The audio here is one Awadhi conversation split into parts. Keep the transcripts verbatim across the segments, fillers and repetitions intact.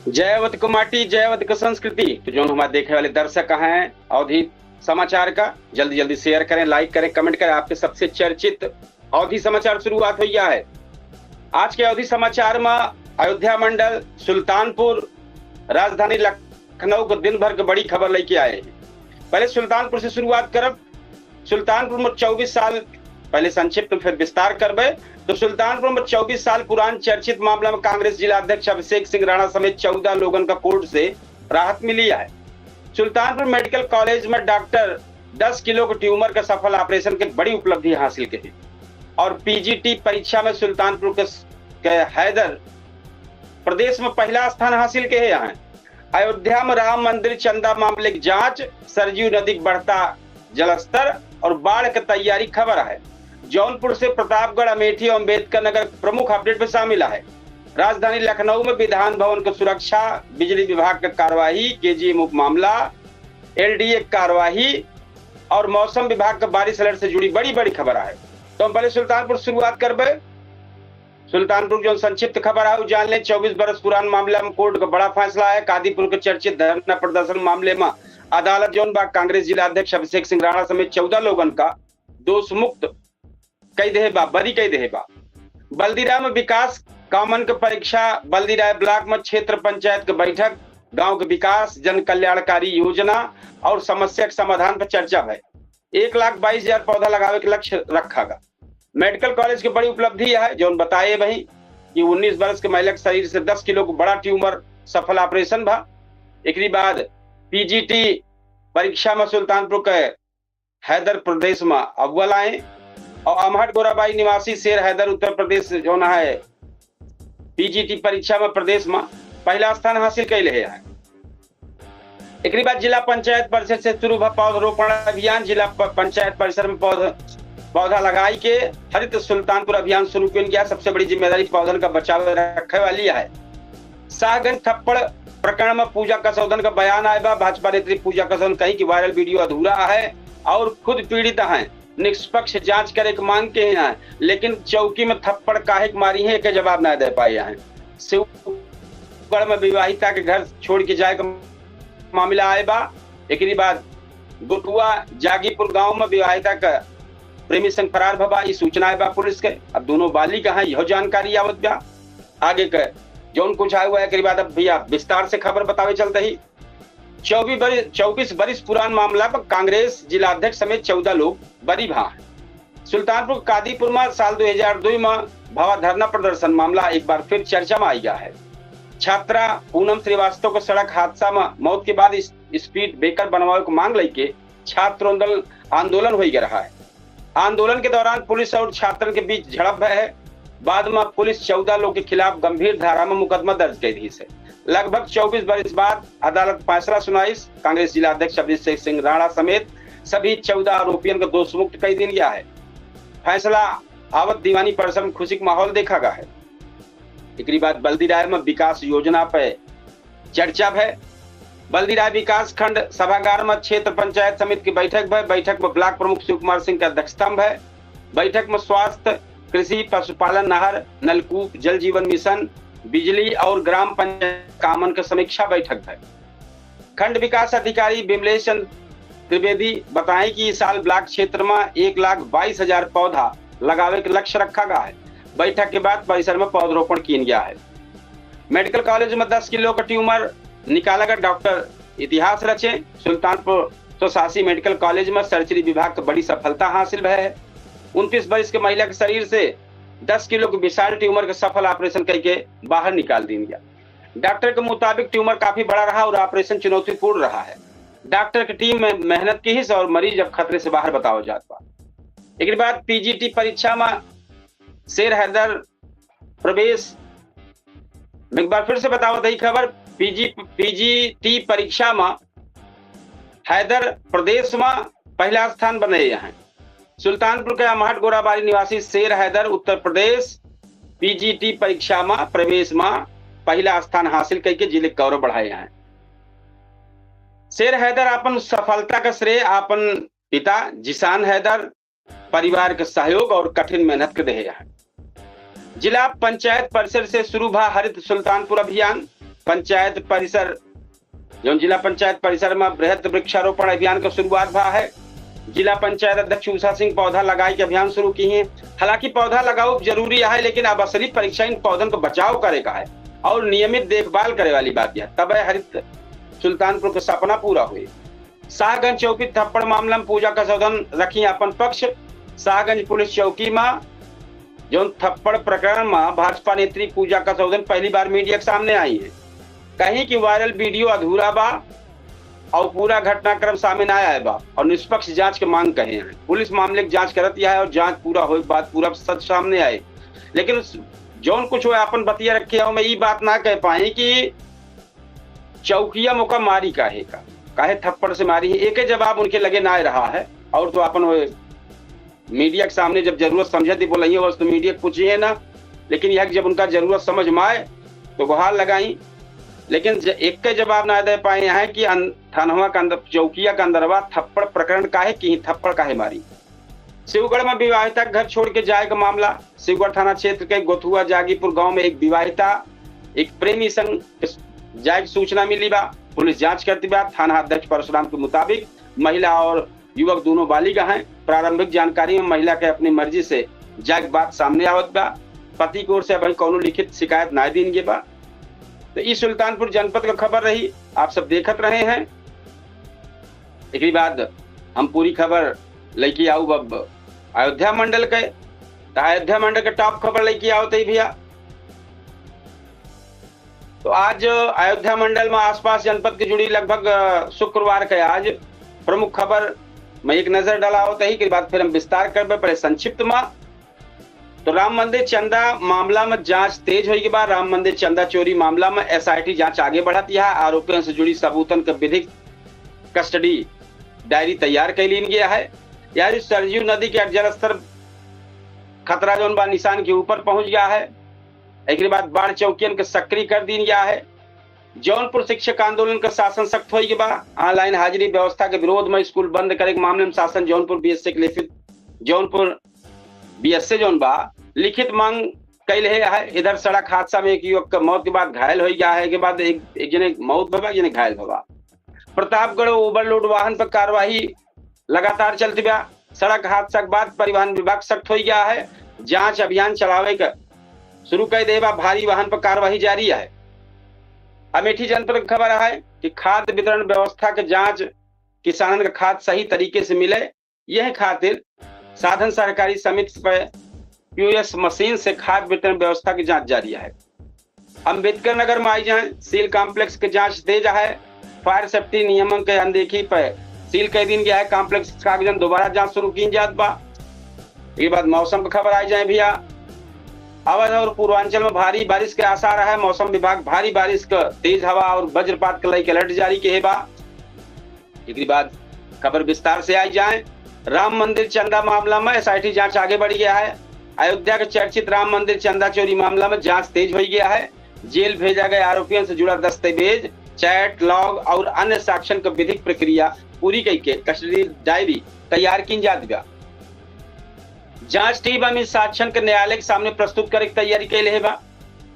जय अवध क माटी, जय अवध क संस्कृति। तो जौन हमारे देखे वाले दर्शक हैं अवधी समाचार का, जल्दी जल्दी share करें, like करें, comment करें। आपके सबसे चर्चित अवधी समाचार शुरुआत हुई है। आज के अवधी समाचार में अयोध्या मंडल, सुल्तानपुर, राजधानी लखनऊ को दिन भर के बड़ी खबर लेके आए हैं। पहले सुल्तानपुर से शुरुआत करब। सुल्तानपुर में चउबीस साल, पहले संक्षिप्त में फिर विस्तार करबे। तो सुल्तानपुर में चउबीस साल पुरान चर्चित मामला में कांग्रेस जिला अध्यक्ष अभिषेक सिंह राणा समेत चउदह लोगन का कोर्ट से राहत मिली है। सुल्तानपुर मेडिकल कॉलेज में डॉक्टर दस किलो के ट्यूमर के सफल ऑपरेशन के बड़ी उपलब्धि हासिल के है। और पीजीटी परीक्षा में सुल्तानपुर के, के हैदर प्रदेश में पहला स्थान हासिल के है। अयोध्या में राम मंदिर चंदा मामले की जांच, सरजू नदी के बढ़ता जलस्तर और बाढ़ के तैयारी खबर है। जौनपुर से प्रतापगढ़, अमेठी और अम्बेडकर नगर प्रमुख अपडेट में शामिल है। राजधानी लखनऊ में विधान भवन की सुरक्षा, बिजली विभाग का कार्यवाही, केजीएम उप मामला, एलडीए की कार्यवाही और मौसम विभाग का बारिश अलर्ट से जुड़ी बड़ी बड़ी खबर है। तो हम पहले सुल्तानपुर शुरुआत करबे। सुल्तानपुर जौन संक्षिप्त खबर है, उ जान लें। चउबीस बरस पुरान मामला में कोर्ट का बड़ा फैसला है। कादीपुर के चर्चित धरना प्रदर्शन मामले में अदालत जौन बा कांग्रेस जिला अध्यक्ष अभिषेक सिंह राणा समेत चउदह लोगन का दोष मुक्त कई देहे बा, बरी कई देहे बा। बल्दीराय में विकास कामन के परीक्षा, बल्दीराय ब्लॉक में क्षेत्र पंचायत के बैठक, गांव के विकास, जन कल्याणकारी योजना और समस्या के समाधान पर चर्चा भय। एक लाख बाईस हजार पौधा लगावे के लक्ष्य रखा गा। मेडिकल कॉलेज के बड़ी उपलब्धि है, जौन बताए भाई कि उन्नीस बरस के महिला के शरीर से दस किलो के बड़ा ट्यूमर सफल ऑपरेशन भा। एकरी बाद पीजीटी परीक्षा में सुल्तानपुर के हैदर प्रदेश में अव्वल आए और अमहट गोराबाई निवासी शेर हैदर उत्तर प्रदेश जौन है पीजीटी परीक्षा में प्रदेश में पहला स्थान हासिल कैले है। एकरी बाद जिला पंचायत परिषद से शुरू भा पौधरोपण अभियान। जिला प-, पंचायत परिसर में पौध-, पौधा लगाई के हरित सुल्तानपुर अभियान शुरू किया गया। सबसे बड़ी जिम्मेदारी पौधन का बचाव रखे वाली है। शाहगंज थप्पड़ प्रकरण में पूजा कसौदन का बयान आए बा। भाजपा नेत्री पूजा कसौदन कही कि वायरल वीडियो अधूरा है और खुद पीड़ित हैं, निष्पक्ष जांच करे के मांग के हैं, लेकिन चौकी में थप्पड़ काहे के मारी है, एके जवाब ना दे पाए हैं। शिवगढ़ में विवाहिता के घर छोड़ के जाए के मामला आए बा। एकरी बाद गोटुआ जागीपुर गांव में विवाहिता का प्रेमी संग फरार भवा, ई सूचना आए बा पुलिस के। अब दोनों बालिग हैं, यह जानकारी आवत बा। आगे के जौन कुछ आए हुआ है, एकरी बाद अब भैया विस्तार से खबर बतावे चलते ही। चउबीस बरी-, चउबीस बरिस पुरान मामला पर कांग्रेस जिला अध्यक्ष समेत चउदह लोग बरी भा हैं। सुल्तानपुर कादीपुर में साल दो हजार दो में भवा धरना प्रदर्शन मामला एक बार फिर चर्चा में आई गया है। छात्रा पूनम श्रीवास्तव को सड़क हादसा में मौत के बाद इस स्पीड ब्रेकर बनवावे की मांग लेके छात्र आंदोलन, आंदोलन हो गया रहा है। आंदोलन के दौरान पुलिस और छात्रन के बीच झड़प भय है। बाद में पुलिस चउदह लोग के खिलाफ गंभीर धारा में मुकदमा दर्ज कर दी है। लगभग चउबीस बरिस बाद अदालत फैसला सुनाइस। कांग्रेस जिला अध्यक्ष अभिषेक सिंह राणा समेत सभी चउदह आरोपियन को दोष मुक्त कर दिया गया है। फैसला आवत दीवानी परिसर में खुशी का माहौल देखा गया है। एकरी बाद बल्दीराय में विकास योजना पे चर्चा भय। बल्दीराय विकास खंड सभागार में क्षेत्र पंचायत समिति की बैठक भय। बैठक में ब्लॉक प्रमुख शिव कुमार सिंह के अध्यक्षता में भय। बैठक में स्वास्थ्य, कृषि, पशुपालन, नहर, नलकूप, जल जीवन मिशन, बिजली और ग्राम पंचायत कामन के समीक्षा बैठक भय। खंड विकास अधिकारी विमलेश चंद्र द्विवेदी बताएं कि इस साल ब्लॉक क्षेत्र में एक लाख बाईस हजार पौधा लगावे के लक्ष्य रखा गया है। बैठक के बाद परिसर में पौधरोपण किया गया है। मेडिकल कॉलेज में दस किलो का ट्यूमर निकाला गया, डॉक्टर इतिहास रचे। सुल्तानपुर स्वशासी मेडिकल कॉलेज में सर्जरी विभाग को बड़ी सफलता हासिल भय है। उनतीस बरिस के महिला के शरीर से दस किलो के विशाल ट्यूमर के सफल ऑपरेशन करके बाहर निकाल दिया गया। डॉक्टर के मुताबिक ट्यूमर काफी बड़ा रहा और ऑपरेशन चुनौतीपूर्ण रहा है। डॉक्टर की टीम में मेहनत की हिस और मरीज अब खतरे से बाहर बतावा जात बा। एकरे बाद पीजीटी परीक्षा में शेर हैदर प्रवेश। एक बार फिर से बतावत हई खबर, पीजी, पीजीटी परीक्षा में हैदर प्रदेश में पहला स्थान बने हैं। सुल्तानपुर के अमहट गोराबारी निवासी शेर हैदर उत्तर प्रदेश पीजीटी परीक्षा में प्रवेश में पहला स्थान हासिल करके जिले के गौरव बढ़ाए हैं। शेर हैदर अपन सफलता का श्रेय अपन पिता जिशान हैदर परिवार के सहयोग और कठिन मेहनत के देहे हैं। जिला पंचायत परिसर से शुरू भा हरित सुल्तानपुर अभियान। पंचायत परिसर, जौन जिला पंचायत परिसर में बृहद वृक्षारोपण अभियान का शुरुआत भा है। जिला पंचायत अध्यक्ष उषा सिंह पौधा लगाई के अभियान शुरू की हैं। हालांकि पौधा लगाओ जरूरी है, लेकिन अब असली परीक्षा इन पौधन को बचाव करे का है और नियमित देखभाल करे वाली बात यह तब हरित सुल्तानपुर का सपना पूरा हुई। शाहगंज चौकी थप्पड़ मामला में पूजा कसौदन रखी अपन पक्ष। शाहगंज पुलिस चौकी में जौन थप्पड़ प्रकरण में भाजपा नेत्री पूजा कसौदन पहली बार मीडिया के सामने आई है। कहीं कि वायरल वीडियो अधूरा बा और पूरा घटनाक्रम सामने ना आए बा और निष्पक्ष जांच के मांग कहे हैं। पुलिस मामले की जांच करत यह है और जांच पूरा होए के बाद पूरा सच सामने आए। लेकिन उस जौन कुछ वो अपन बतिया रखे हो, मैं ई बात ना कह पाई कि चौकिया मोका मारी काहे का, काहे थप्पड़ से मारी है, एके जवाब उनके लगे ना रहा है। और तो अपन वो मीडिया के सामने जब जरूरत समझे थे बोलइए, बस तो मीडिया के पूछिए ना, लेकिन यह कि जब उनका जरूरत समझ में आए तो गुहार लगाई, लेकिन ज-, एक के जवाब ना दे पाए हैं कि अन-, थानवा के अंदर, चौकिया के अंदरवा थप्पड़ प्रकरण काहे की, थप्पड़ काहे मारी। शिवगढ़ में विवाहिता के घर छोड़ के जाए का मामला। शिवगढ़ थाना क्षेत्र के गोथुआ जागीपुर गांव में एक विवाहिता एक प्रेमी संग जाए की सूचना मिली बा। पुलिस जांच करती बा। थाना अध्यक्ष परशुराम के मुताबिक महिला और युवक दोनों बालिग हैं। प्रारंभिक जानकारी में महिला के अपनी मर्जी से जाए के बात सामने आवत बा। पति की ओर से अभी कौनो लिखित शिकायत ना दीन गे बा। तो ई सुल्तानपुर जनपद का खबर रही, आप सब देखत रहे हैं। एकरी बाद हम पूरी खबर लेके आऊ अब अयोध्या मंडल के। तो अयोध्या मंडल के टॉप खबर लेके आवत ही भैया। तो आज अयोध्या मंडल में आसपास जनपद के जुड़ी लगभग, अ, शुक्रवार के आज प्रमुख खबर में एक नजर डालावत ही, के बाद फिर हम विस्तार करबे, पहले संक्षिप्त में। तो राम मंदिर चंदा मामला में जांच तेज होई के बाद राम मंदिर चंदा चोरी मामला में एसआईटी जांच आगे बढ़त यह। आरोपियों से जुड़ी सबूतन के विधिक कस्टडी डायरी तैयार कर लीन गया है। यार, सरयू नदी के जलस्तर खतरा जौन बा निशान के ऊपर पहुंच गया है। एकरे बाद बाढ़ चौकियन के सक्रिय कर दीन गया है। जौनपुर शिक्षक आंदोलन का शासन सख्त होई के बा। ऑनलाइन हाजिरी व्यवस्था के विरोध में स्कूल बंद करे के मामले में शासन जौनपुर बीएसए के लिखित, जौनपुर बीएसए जौन बा, लिखित मांग कैल है। इधर सड़क हादसा में एक युवक का मौत के बाद घायल हो गया है, के बाद एक, एक जने मौत भवा, एक जने घायल भवा। प्रतापगढ़ ओवरलोड वाहन पर कार्यवाही लगातार चलती बा। सड़क हादसा के बाद परिवहन विभाग सख्त हो गया है। जांच अभियान चलावे का शुरू कर दे बा। भारी वाहन पर कार्यवाही जारी है। अमेठी जनपद की खबर है कि खाद्य वितरण व्यवस्था के जांच, किसानन का खाद सही तरीके से मिले, यह खातिर साधन सहकारी समिति पर पीओएस मशीन से खाद वितरण व्यवस्था की जांच जारी है। अम्बेडकर नगर में आई जाए, सील कॉम्प्लेक्स के जांच तेज है। फायर सेफ्टी नियमन के अनदेखी पर सील कर दीन गया है। कॉम्प्लेक्स के कागजन दोबारा जांच शुरू की जात बा। ये बाद मौसम की खबर आई जाए भैया, अवध और पूर्वांचल में भारी बारिश के आसार है। मौसम विभाग भारी बारिश का तेज हवा और वज्रपात के लेके अलर्ट जारी किहे बा। एकरी बाद खबर विस्तार से आई जाए। राम मंदिर चंदा मामला में एसआईटी जांच आगे बढ़ गया है। अयोध्या के चर्चित राम मंदिर चंदा चोरी मामला में जांच तेज हो गया है। जेल भेजा गए आरोपियों से जुड़ा दस्तावेज, चैट लॉग और अन्य साक्ष्यन के विधिक प्रक्रिया पूरी कई के कस्टडी डायरी तैयार की जात बा। जांच टीम अब इन साक्ष्यन के न्यायालय के सामने प्रस्तुत करे की तैयारी कैले है बा।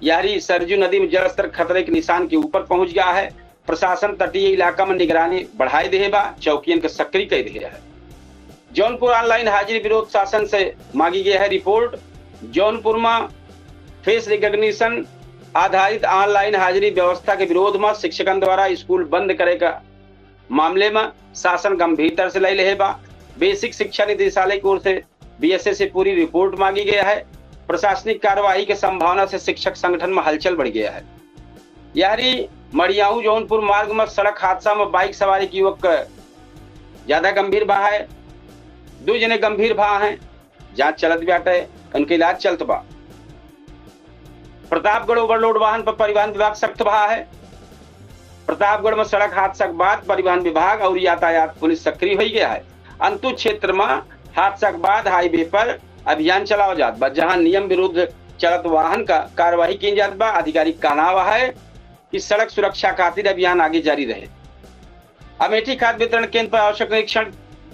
यारी सरजू नदी में जलस्तर खतरे के निशान के ऊपर पहुंच गया है। प्रशासन तटीय इलाका में निगरानी बढ़ाए दे बा, चौकियन के सक्रिय कर दे है। जौनपुर ऑनलाइन हाजिरी विरोध शासन से मांगी गई है रिपोर्ट। जौनपुर में फेस रिकॉग्निशन आधारित ऑनलाइन हाजिरी व्यवस्था के विरोध में शिक्षकन द्वारा स्कूल बंद करे का मामले में शासन गंभीरता से ले ले बा। बेसिक शिक्षा निदेशालय की ओर से बीएसए से पूरी रिपोर्ट मांगी गई है। प्रशासनिक कार्यवाही के संभावना से शिक्षक संगठन में हलचल बढ़ गया है। यारी मड़ियाऊ जौनपुर मार्ग में सड़क हादसा में बाइक सवार एक युवक का ज्यादा गंभीर बा है, दो जने गंभीर बा हैं, जांच चलत बाटे, उनके इलाज चलत बा। प्रतापगढ़ ओवरलोड वाहन पर परिवहन विभाग सख्त बा है। प्रतापगढ़ में सड़क हादसा के बाद परिवहन विभाग और यातायात पुलिस सक्रिय हो गया है। अंतु क्षेत्र में हादसा के बाद हाईवे पर अभियान चलाओ जात बा, जहां नियम विरुद्ध चलत वाहन का कार्यवाही की जात बा। अधिकारी का कहनावा है कि सड़क सुरक्षा खातिर अभियान आगे जारी रहे। अमेठी खाद वितरण केंद्र पर आवश्यक निरीक्षण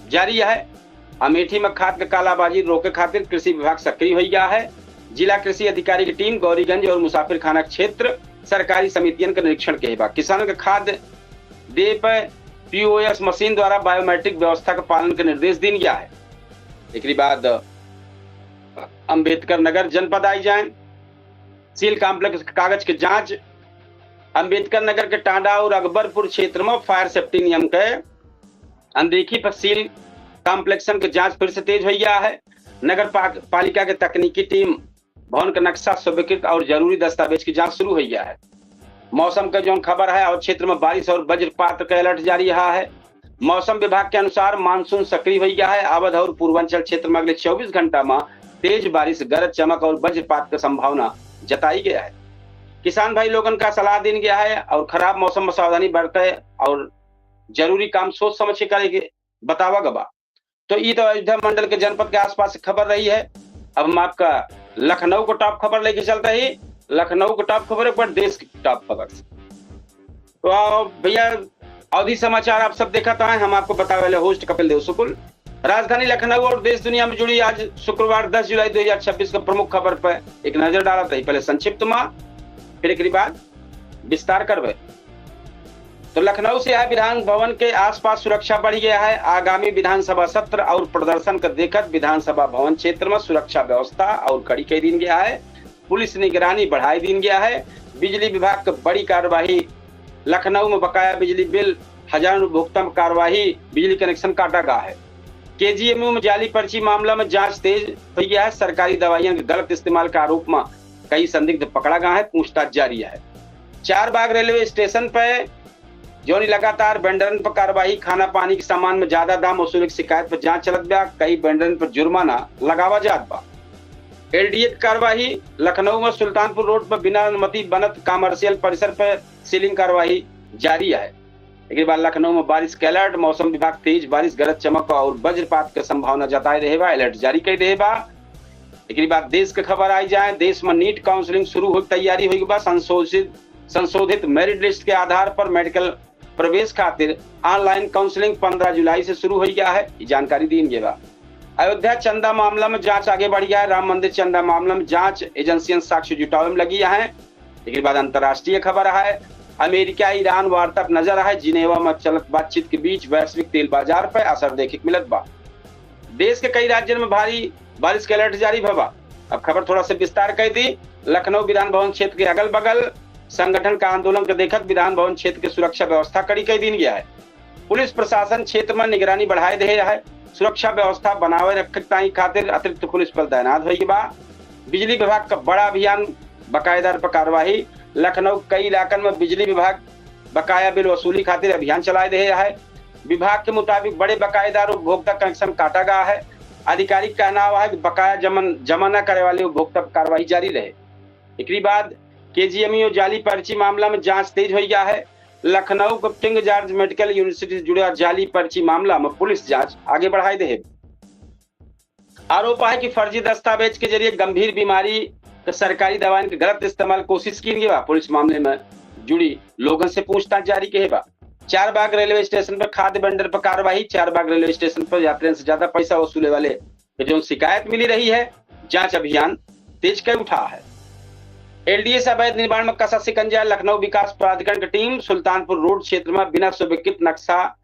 जारी है। अमेठी में खाद का कालाबाजी रोके खातिर कृषि विभाग सक्रिय हो गया है। जिला कृषि अधिकारी की टीम गौरीगंज और मुसाफिरखाना क्षेत्र सरकारी समितियन के निरीक्षण किहे बा। किसानन के खाद देवे पे पीओएस मशीन द्वारा बायोमेट्रिक व्यवस्था के पालन के निर्देश दीन गया है। एकरी बाद अम्बेडकर नगर जनपद आई जाए, सील कॉम्प्लेक्स के कागज के जांच। अम्बेडकर नगर के टांडा और अकबरपुर क्षेत्र में फायर सेफ्टी नियम के अनदेखी पर सील कॉम्प्लेक्सन के जांच फिर से तेज हो गया है। नगर पा-, पालिका के तकनीकी टीम भवन के नक्शा, स्वीकृत और जरूरी दस्तावेज की जांच शुरू हो गया है। मौसम के जौन खबर है और क्षेत्र में बारिश और वज्रपात का अलर्ट जारी रहा है। मौसम विभाग के अनुसार मानसून सक्रिय हो गया है। अवध और पूर्वांचल क्षेत्र में अगले चउबीस घंटा में तेज बारिश, गरज चमक और वज्रपात का संभावना जताई गया है। किसान भाई लोगन का सलाह दीन गया है और खराब मौसम में सावधानी बरते और जरूरी काम सोच समझ के करे के बतावा गवा। तो ई तो अयोध्या मंडल के जनपद के आसपास से खबर रही है। अब हम आपका लखनऊ को टॉप खबर लेके चलते ही, लखनऊ को टॉप खबर पर देश की टॉप खबर। तो आओ भैया, अवधी समाचार आप सब देखत हैं, हम आपको बतावे वाले होस्ट कपिल देव शुक्ल। राजधानी लखनऊ और देश दुनिया में जुड़ी आज शुक्रवार दस जुलाई दो हज़ार छब्बीस के प्रमुख खबर पर एक नजर डालत ही। पहले संक्षिप्त में, फिर एकरी बाद विस्तार करबे। तो लखनऊ से आए विधान भवन के आसपास सुरक्षा बढ़ गया है। आगामी विधानसभा सत्र और प्रदर्शन के देखत विधानसभा भवन क्षेत्र में सुरक्षा व्यवस्था और कड़ी कर दीन गया है। पुलिस निगरानी बढ़ाई दीन गया है। बिजली विभाग के बड़ी कार्यवाही। लखनऊ में बकाया बिजली बिल, हजारों उपभोक्ता में कार्यवाही, बिजली कनेक्शन काटा गया है। केजीएमयू में जाली पर्ची मामला में जांच तेज हो गया है। सरकारी दवाइयन के गलत इस्तेमाल के आरोप में कई संदिग्ध पकड़ा गया है, पूछताछ जारी है। चार बाग रेलवे स्टेशन पे जौन लगातार वेंडरन पर कार्रवाई, खाना पानी के सामान में ज्यादा दाम वसूले की शिकायत पर जांच चलत बा, कई वेंडरन पर जुर्माना लगावा जात बा। एलडीए की कार्रवाई। लखनऊ में सुल्तानपुर रोड पर बिना अनुमति बनत कमर्शियल परिसर पर सीलिंग कार्रवाई जारी है। एकरे बाद लखनऊ में बारिश के अलर्ट, मौसम विभाग तेज बारिश, गरज चमक और वज्रपात के संभावना जताए रहे बा, अलर्ट जारी कर रहे बा। एकरे बाद देश के खबर आई जाए, देश में नीट काउंसलिंग शुरू हो तैयारी हुई बा। संशोधित संशोधित मेरिट लिस्ट के आधार पर मेडिकल प्रवेश खातिर ऑनलाइन काउंसलिंग पन्द्रह जुलाई से शुरू हो गया है, ई जानकारी दीन गया बा। अयोध्या चंदा मामला में जांच आगे बढ़ गया है। राम मंदिर चंदा मामला में जांच एजेंसियन साक्ष्य जुटावे में लगी है। एकरे बाद अंतर्राष्ट्रीय खबर है, अमेरिका ईरान वार्ता पर नजर है। जिनेवा में चलत बातचीत के बीच वैश्विक तेल बाजार पर असर देखे के मिलत बा। देश के कई राज्यन में भारी बारिश के अलर्ट जारी भवा। अब खबर थोड़ा सा विस्तार कर दी। लखनऊ विधान भवन क्षेत्र के अगल बगल संगठन का आंदोलन के देखत विधान भवन क्षेत्र के सुरक्षा व्यवस्था कड़ी कर दीन गया है। पुलिस प्रशासन क्षेत्र में निगरानी बढ़ाए दे है। सुरक्षा व्यवस्था बनाए रखे ताई खातिर अतिरिक्त पुलिस बल तैनात होई बा। बिजली विभाग का बड़ा अभियान, बकायेदार पर कार्रवाई। लखनऊ कई इलाकन में बिजली विभाग बकाया बिल वसूली खातिर अभियान चलाए दे है। विभाग के मुताबिक बड़े बकायेदार उपभोक्ता कनेक्शन काटा गया है। आधिकारिक कहनावा है कि बकाया जमन, जमा न करे वाले उपभोक्ता पर कार्रवाई जारी रहे। एकरी बाद केजीएमयू जाली पर्ची मामला में जांच तेज हो गया है। लखनऊ को किंग जॉर्ज मेडिकल यूनिवर्सिटी से जुड़ा जाली पर्ची मामला में पुलिस जांच आगे बढ़ाए दे है। आरोप है कि फर्जी दस्तावेज के जरिए गंभीर बीमारी के सरकारी दवाइन के गलत इस्तेमाल कोशिश की गई बा। पुलिस मामले में जुड़ी लोगन से पूछताछ जारी के बा। चार बाग रेलवे स्टेशन पर खाद्य वेंडर पर कार्रवाई। चार बाग रेलवे स्टेशन पर यात्रियन से ज्यादा पैसा वसूले वाले के जो शिकायत मिली रही है, जांच अभियान तेज कर उठा है। एलडीए से अवैध निर्माण में कसा शिकंजा, लखनऊ विकास प्राधिकरण की टीम सुल्तानपुर रोड क्षेत्र में बिना स्वीकृत नक्शा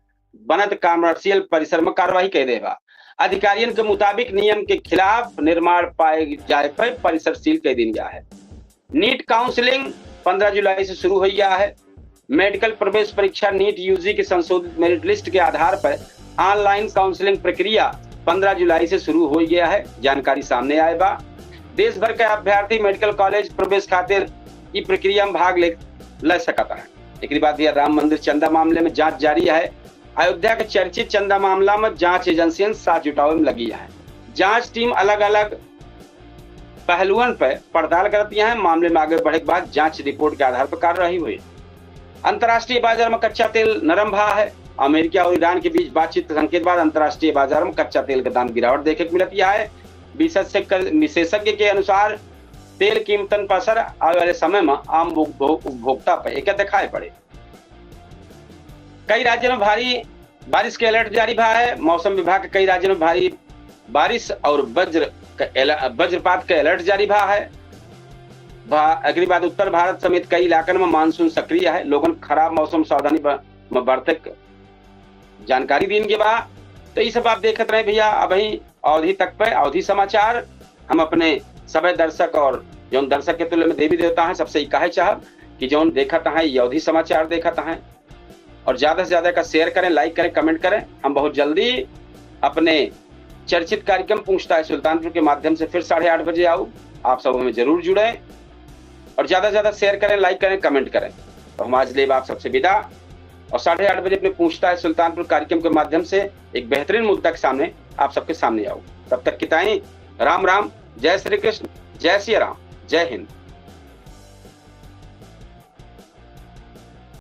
बनत कमर्शियल परिसर में कार्रवाई कर दे बा। अधिकारियन के मुताबिक नियम के खिलाफ निर्माण पाए जाए पर परिसर सील कर दीन गया है। नीट काउंसलिंग पन्द्रह जुलाई से शुरू हो गया है। मेडिकल प्रवेश परीक्षा नीट यूजी के संशोधित मेरिट लिस्ट के आधार पर ऑनलाइन काउंसलिंग प्रक्रिया पन्द्रह जुलाई से शुरू हो गया है, जानकारी सामने आए बा। देश भर के अभ्यर्थी मेडिकल कॉलेज प्रवेश खातिर ई प्रक्रिया में भाग ले, ले सकता है। एकरी बाद भैया राम मंदिर चंदा मामले में जांच जारी है। अयोध्या के चर्चित चंदा मामला में जांच एजेंसियन साथ जुटावे में लगी है। जांच टीम अलग-अलग पहलुअन पर पड़ताल करती है। मामले में आगे बढ़े के बाद जांच रिपोर्ट के आधार पर कार्रवाई हुई। अंतर्राष्ट्रीय बाजार में कच्चा तेल नरम भा है। अमेरिका और ईरान के बीच बातचीत के संकेत बाद अंतर्राष्ट्रीय बाजार में कच्चा तेल के दाम गिरावट देखे के मिलत है। विशेषज्ञ, विशेषज्ञ के अनुसार तेल कीमतन पर असर आवे वाले समय में आम उपभो-, उपभोक्ता पर एक दिखाई पड़े। कई राज्य में भारी बारिश के अलर्ट जारी भा है। मौसम विभाग के कई राज्य में भारी बारिश और वज्र का एल-, वज्रपात के अलर्ट जारी भा है। भा-, एकरी बाद उत्तर भारत समेत कई इलाकन में मानसून सक्रिय है। लोगन खराब मौसम सावधानी ब-, में बरते क जानकारी दीन के बा। तो ई सब आप देखत रहे भैया, अबहीं अवधी तक पे अवधी समाचार। हम अपने सभे दर्शक और जौन दर्शक के तुल्य में देवी देवता हैं, सबसे ई कहे चाहब कि जौन देखत हैं, ई अवधी समाचार देखत हैं। और ज्यादा से ज्यादा का share करें, like करें, comment करें। हम बहुत जल्दी अपने चर्चित कार्यक्रम पूछता है सुल्तानपुर के माध्यम से फिर साढ़े आठ बजे आऊ, आप सब हमें जरूर जुड़ें और ज्यादा से ज्यादा share करें, like करें, comment करें। तो हम आज लेब आप सबसे विदा और साढ़े आठ बजे अपने पूछता है सुल्तानपुर कार्यक्रम के माध्यम से एक बेहतरीन मुद्दा के सामने आप सबके सामने आऊ। तब तक की ताई राम राम, जय श्री कृष्ण, जय सिया राम, जय हिंद।